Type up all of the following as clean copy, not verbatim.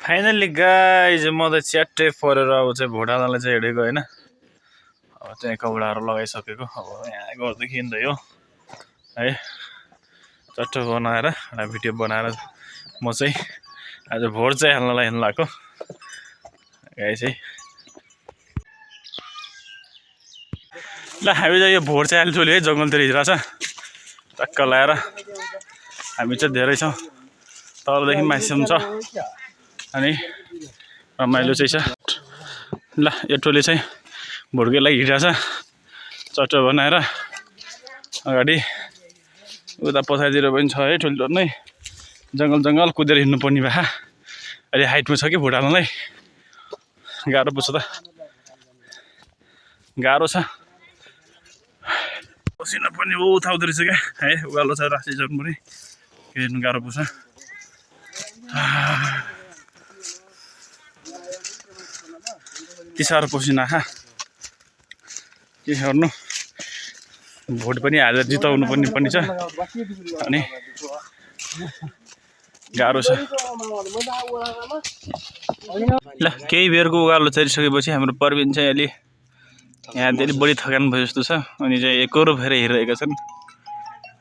Finally guys म त च्याट्टै परेर अब चाहिँ भुटानलाई चाहिँ हिँडेको होइन। अब चाहिँ कपडाहरू लगाइसकेको। अब यहाँ गर्देखि त यो है चट्टो बनाएर एउटा भिडियो बनाएर म चाहिँ आज भोट चाहिँ हाल्नलाई हिँड्नु लाग्यो गाई चाहिँ। ल हामी चाहिँ यो भोट चाहिँ अहिले है जङ्गलतिर हिँडिरहेछ टक्क लगाएर। हामी चाहिँ धेरै छौँ, तलदेखि माथिसम्म छ अनि रमाइलो चाहिँ छ। ल यो टोली चाहिँ भोटकै लागि हिँडिरहेछ चट्टो बनाएर। अगाडि उता पछाडितिर पनि छ है ठुलो नै जङ्गल कुदेर हिँड्नुपर्ने भए अहिले हाइटमा छ कि भोट हाल्नलाई गाह्रो पर्छ त, गाह्रो छ। पसिना पनि उठाउँदो रहेछ क्या है, उकालो छ रासी जन्मरी हेर्नु गाह्रो पर्छ। के साह्रो पसिना के गर्नु, भोट पनि हालेर जिताउनु पनि छ अनि गाह्रो छ। ल केही बेरको उकालो चढिसकेपछि हाम्रो प्रवीण चाहिँ अलि यहाँ धेरै बढी थकान भयो जस्तो छ अनि चाहिँ एकरो फेर हिँडिरहेका छन्।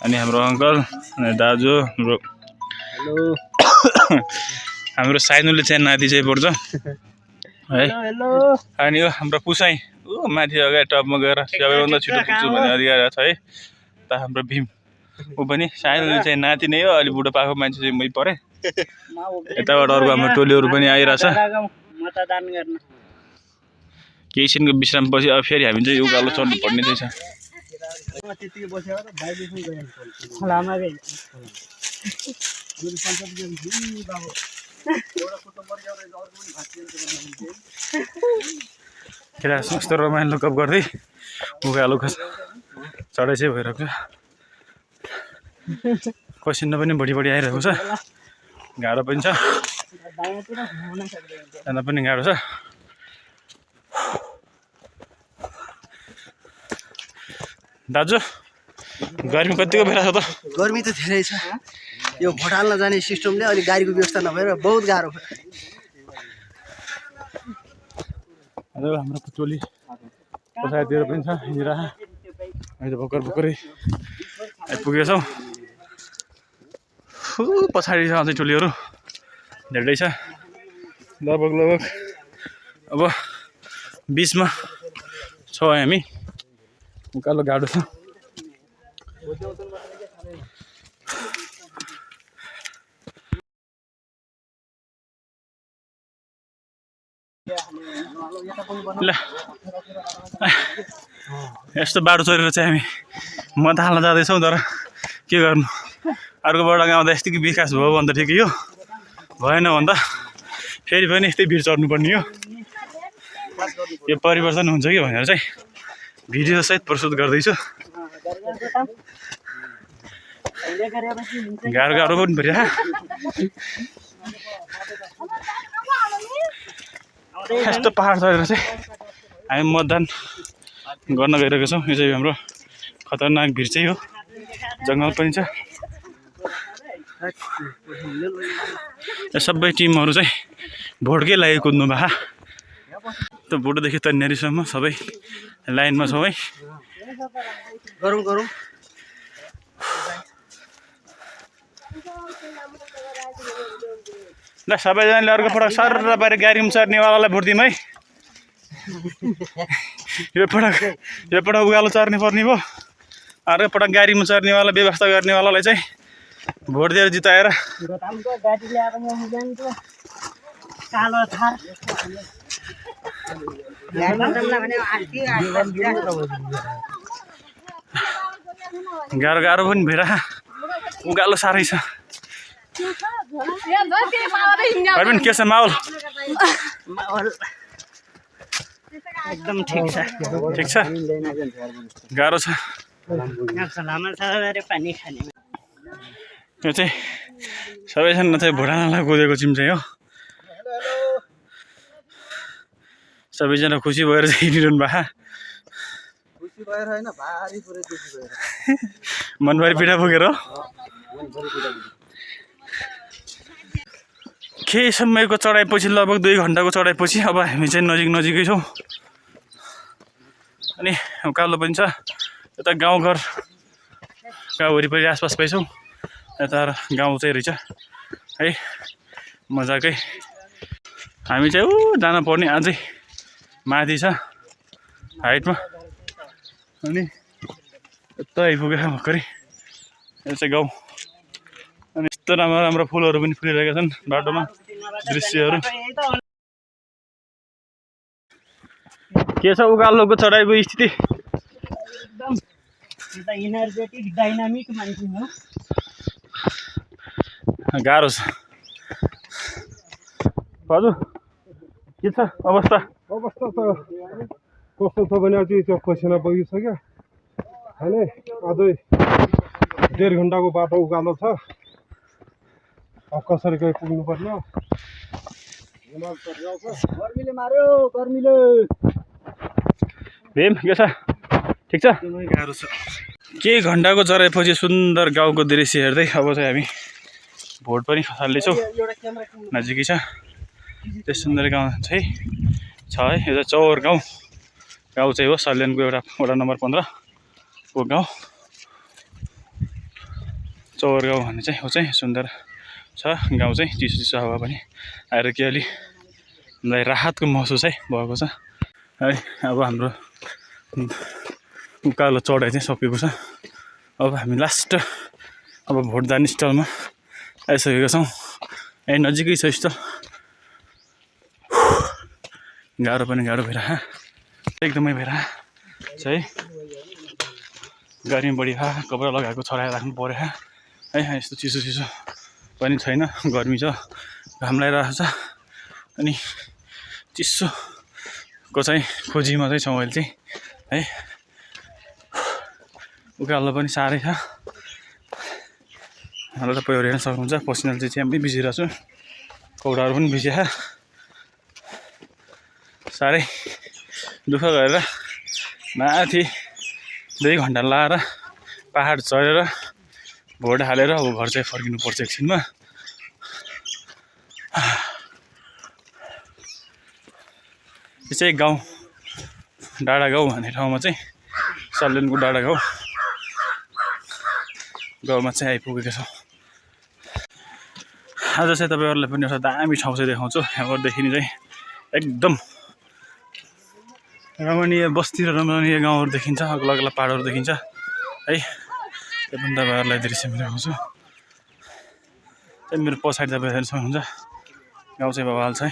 अनि हाम्रो अङ्कल अनि दाजु हाम्रो साइनुले चाहिँ नाति चाहिँ पर्छ है। अनि यो हाम्रो पुसाई माथि अगाडि टपमा गएर सबैभन्दा छिटो पुग्छु भन्ने अधिकार छ है। त हाम्रो भीम ऊ पनि साइनुले चाहिँ नाति नै हो, अलि बुढो पाएको मान्छे चाहिँ मै परेँ। यताबाट अर्को हाम्रो टोलीहरू पनि आइरहेछ। केही छिनको विश्रामपछि अब फेरि हामी चाहिँ उकालो चढ्नु पर्ने चाहिँ छ। केटा यस्तो रमाइलो गफ गर्दै उकालो चढाइ चाहिँ भइरहेको छ। पसिना पनि बढी आइरहेको छ, गाह्रो पनि छ, जान पनि गाह्रो छ। दाजु गर्मी कतिको बेला छ त? गर्मी त धेरै छ, यो भोट हाल्न जाने सिस्टमले अलि गाडीको व्यवस्था नभएर बहुत गाह्रो भयो। हाम्रो टोली पछाडितिर पनि छ हिँडिरह। हामी त भर्खरै आइपुगेछौँ। पछाडि छ अझै टोलीहरू धेरै छ, लगभग अब बिचमा छौँ हामी। उकालो गाडो छ। ल यस्तो बाटो चढेर चाहिँ हामी मत हाल्न जाँदैछौँ, तर के गर्नु अर्को बाटो गाउँदा यस्तै विकास भयो भने त ठिकै हो, भएन भने त फेरि पनि यस्तै भिड चढ्नुपर्ने हो। यो परिवर्तन हुन्छ कि भनेर चाहिँ भिडियो सहित प्रस्तुत गर्दैछु। गाह्रो पनि भइरह। यस्तो पहाड चढेर चाहिँ हामी मतदान गर्न गइरहेको छौँ। यो चाहिँ हाम्रो खतरनाक भिड चाहिँ हो, जङ्गल पनि छ। सबै टिमहरू चाहिँ भोटकै लागि कुद्नु भए त बुढोदेखि तन्यारीसम्म सबै लाइनमा छौँ है। गरौँ ल सबैजनाले अर्को पटक सर पारे गाडीमा चढ्नेवालालाई भोट दिउँ है। यो पटक उकालो चढ्ने पर्ने भयो, अर्को पटक गाडीमा चढ्नेवाला व्यवस्था गर्नेवालालाई चाहिँ भोट दिएर जिताएर। गाह्रो पनि भइरह, उकालो साह्रै छ। प्रवीण के छ माहौल? एकदम ठिक छ। गाह्रो छ। यो चाहिँ सबैजना चाहिँ भोट हाल्नलाई कुदेको टिम चाहिँ हो। सबैजना खुसी भएर चाहिँ हिँडिरहनु भएको। मनभरि पिठा पुगेर केही समयको चढाइपछि लगभग 2 घन्टाको चढाइपछि अब हामी चाहिँ नजिकै छौँ। अनि उकालो पनि छ, यता गाउँ वरिपरि आसपास पाइछौँ, यता गाउँ चाहिँ रहेछ है मजाकै। हामी चाहिँ जान पर्ने अझै माथि छ हाइटमा। अनि यता आइपुगेछ भर्खरै, यो चाहिँ गाउँ। अनि यस्तो राम्रो फुलहरू पनि फुलिरहेका छन् बाटोमा, दृश्यहरू के छ उकालोको चढाइको स्थिति? इनर्जेटिक डाइनामिक मान्छे हो, गाह्रो छ हजुर। के छ अवस्था? अवस्था त कस्तो छ भने अझै त्यो पसिना बगिसक्यो होइन। अझै 1.5 घन्टाको बाटो उकालो छ। अब कसरी गइ पुग्नु पर्ने हो? गर्मीले मार्यो, गर्मीले। भीम के छ? ठिक छ? गाह्रो छ। केही घन्टाको चढाइपछि सुन्दर गाउँको दृश्य हेर्दै अब चाहिँ हामी भोट पनि खसाल्दैछौँ, नजिकै छ। त्यो सुन्दर गाउँ चाहिँ छ है, यो चाहिँ चौर गाउँ चाहिँ हो, सल्यानको वडा नम्बर 15 को गाउँ चौर गाउँ भन्ने चाहिँ हो। चाहिँ सुन्दर छ गाउँ चाहिँ, चिसो हावा पनि आएर के अलि मलाई राहतको महसुस है भएको छ है। अब हाम्रो उकालो चढाइ चाहिँ सकेको छ। अब हामी लास्ट अब भोट जाने स्थलमा आइसकेका छौँ। नजिकै छ स्थल। गाह्रो भइरह, एकदमै भइरह छ है। गर्मी बढी कपडा लगाएको छराएर राख्नु पऱ्यो है। यस्तो चिसो पनि छैन, गर्मी छ, घाम लागिरहेको छ। अनि चिसोको चाहिँ खोजीमा चाहिँ छौँ अहिले चाहिँ है। उकालो पनि साह्रै छ, हामीलाई तपाईँ हेर्न सक्नुहुन्छ। पसिना चाहिँ च्याम्मै भिजिरहेको छु, कपडाहरू पनि भिजेछ। साह्रै दुःख गरेर माथि 2 घन्टा लाएर पहाड चढेर भोट हालेर अब घर चाहिँ फर्किनु पर्छ एकछिनमा। यो चाहिँ गाउँ डाँडा गाउँ भन्ने ठाउँमा चाहिँ सल्यानको डाँडा गाउँमा चाहिँ आइपुगेको छौँ। आज चाहिँ तपाईँहरूलाई पनि एउटा दामी ठाउँ चाहिँ देखाउँछु। यहाँबाटदेखि चाहिँ एकदम रमणीय बस्ती र रमणीय गाउँहरू देखिन्छ, अग्ला पाहाडहरू देखिन्छ है। त्यो पनि तपाईँहरूलाई दृश्य देखाउँछु। त्यही मेरो पछाडि तपाईँ हेर्न सक्नुहुन्छ, गाउँ चाहिँ बवाल छ है।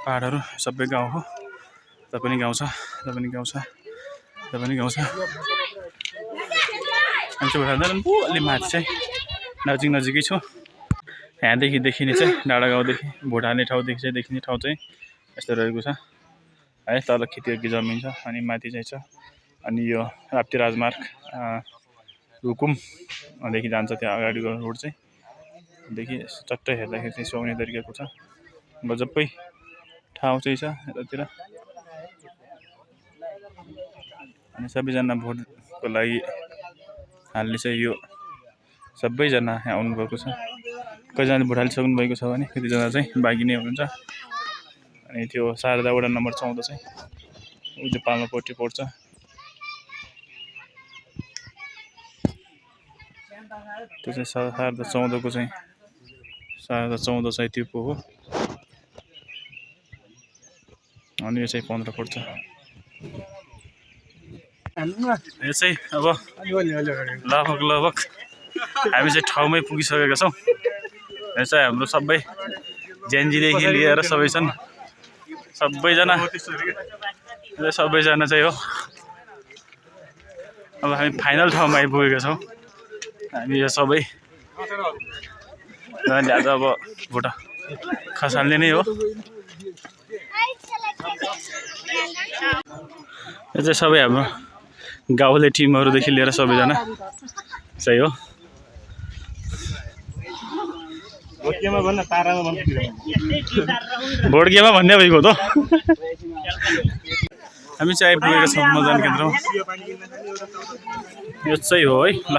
पाहाडहरू सबै गाउँ हो, त्यो पनि गाउँ छ, त्यो पनि गाउँ छ, त्यो पनि गाउँ छ। हामी चाहिँ अलि माथि चाहिँ नजिकै छु। यहाँदेखि देखिने चाहिँ डाँडा गाउँदेखि भोट हाल्ने ठाउँदेखि चाहिँ देखिने ठाउँ चाहिँ यस्तो रहेको छ है। तल खेतीकी जमिन छ, अनि माथि चाहिँ छ। अनि यो राप्ती राजमार्ग रुकुमदेखि जान्छ, त्यहाँ अगाडिको रोड चाहिँ देखि चट्टै हेर्दाखेरि चाहिँ सुहाउने तरिकाको छ। गजब्बै ठाउँ चाहिँ छ यतातिर। अनि सबैजना भोटको लागि हाल्ने चाहिँ यो सबैजना यहाँ आउनुभएको छ। कतिजना भोट हालिसक्नु भएको छ भने कतिजना चाहिँ बाँकी नै हुनुहुन्छ। अनि त्यो शारदा वडा नम्बर 14 चाहिँ ऊ चाहिँ पाल्मापट्टि पर्छ। त्यो चाहिँ शारदा 14 को चाहिँ त्यो पो हो। अनि यो चाहिँ 15 पर्छ। यो चाहिँ अब लगभग हामी चाहिँ ठाउँमै पुगिसकेका छौँ। यो चाहिँ हाम्रो सबै जेनजीदेखि लिएर सबै छन्, सबैजना चाहिँ हो। अब हामी फाइनल ठाउँमा आइपुगेका छौँ। हामी यो सबै आज अब भोट खसाल्ने नै हो। यो चाहिँ सबै हाम्रो गाउँले टिमहरूदेखि लिएर सबैजना चाहिँ हो। भोट केमा भन्ने भइगयो त। हामी चाहिँ आइपुगेका छौँ मतदान केन्द्रमा। यो चाहिँ हो है। ल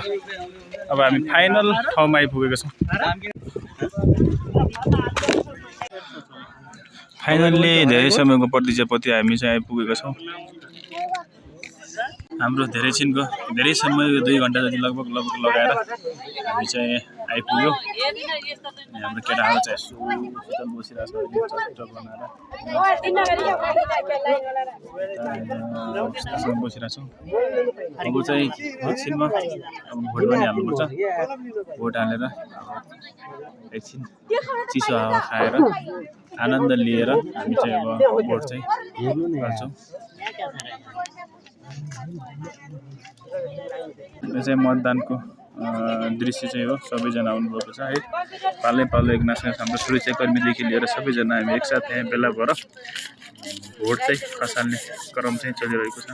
अब हामी फाइनल ठाउँमा आइपुगेका छौँ। फाइनल्ली धेरै समयको प्रतीक्षापछि हामी चाहिँ आइपुगेका छौँ। हाम्रो धेरै समय 2 घन्टा जति लगभग लगाएर हामी चाहिँ आइपुग्यो। अनि हाम्रो केटाहरू चाहिँ यसो शीतल बसिरहेको छ चट्ट बनाएर बसिरहेको छौँ। अब चाहिँ एकछिनमा अब भोट पनि हाल्नुपर्छ। भोट हालेर एकछिन चिसो हावा खाएर आनन्द लिएर हामी चाहिँ अब भोट चाहिँ हाल्छौँ। यो चाहिँ मतदानको दृश्य चाहिँ हो। सबैजना आउनुभएको छ है। पालै एकनासमा हाम्रो सुरक्षाकर्मीदेखि लिएर सबैजना हामी एकसाथ यहाँ भेला भएर भोट चाहिँ खसाल्ने क्रम चाहिँ चलिरहेको छ।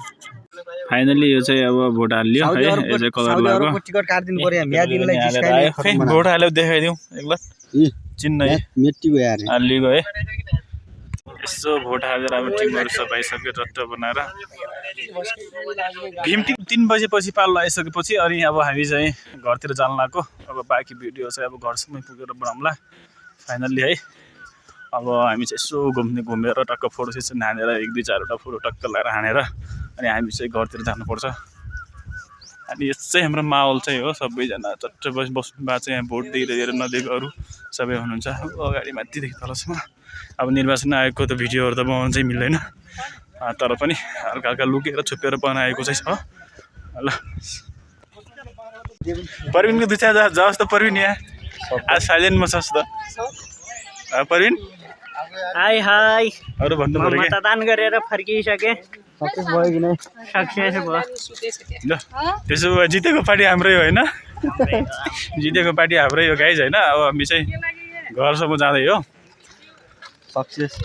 फाइनल्ली यो चाहिँ अब भोट हालियो है। यो चाहिँ कलर लाग्यो। टिकट काट्दिनु पर्यो म्यादिनलाई खै भोट हाल्यो देखाइदिउँ एकल चिन्ह है मेट्टीको यार हालिएको है। यसो भोट हालेर अब टिमहरू सफाइसक्यो चट्ट बनाएर 3 बजेपछि पालो आइसकेपछि अनि अब हामी चाहिँ घरतिर जान लाग्यो। अब बाँकी भिडियो चाहिँ अब घरसम्म पुगेर बनाउँला फाइनल्ली है। अब हामी चाहिँ यसो घुमेर टक्क फोटो सेसन हानेर 1 2 4 वटा फोटो टक्क लगाएर हानेर अनि हामी चाहिँ घरतिर जानुपर्छ। अनि यस चाहिँ हाम्रो माहौल चाहिँ हो। सबैजना चट्ट बस्नु भएको चाहिँ यहाँ भोट दिएर नदिएको अरू सबै हुनुहुन्छ। अगाडि माथिदेखि तलसम्म अब निर्वाचन आयोगको त भिडियोहरू त बनाउनु चाहिँ मिल्दैन, तर पनि हल्का हल्का लुकेर छुपेर बनाएको चाहिँ छ ल। प्रवीणको 2-4 जाओस् त प्रवीण यहाँ आज साइलेन्टमा छस् त प्रवीण। हाई हाई अरू भन्नु पर्यो के? मतदान गरेर फर्किसके सक्सेस भयो कि नै? सक्सेस भयो। ल त्यसो भए जितेको पार्टी हाम्रै हो होइन? जितेको पार्टी हाम्रै हो गाइज होइन। अब हामी चाहिँ घरसम्म जाँदै हो। सक्सेस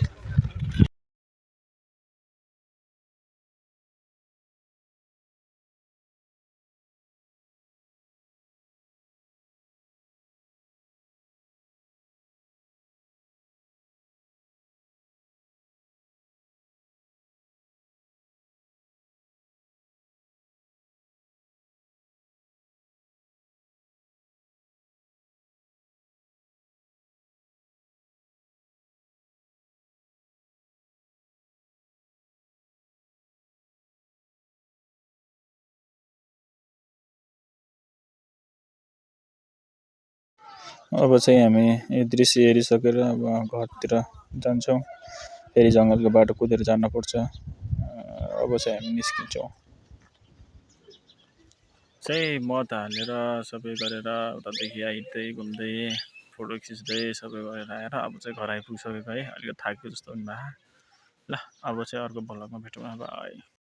अब चाहिँ हामी यो दृश्य हेरिसकेर अब घरतिर जान्छौँ। फेरि जङ्गलको बाटो कुदेर जानुपर्छ। अब चाहिँ हामी निस्किन्छौँ। चाहिँ मत हालेर सबै गरेर उतादेखि आइदै घुम्दै फोटो खिच्दै सबै गरेर आएर अब चाहिँ घर आइपुगिसकेको है। अलिकति थाकेको जस्तो पनि भयो। ल अब चाहिँ अर्को भ्लगमा भेटौँ। बाई।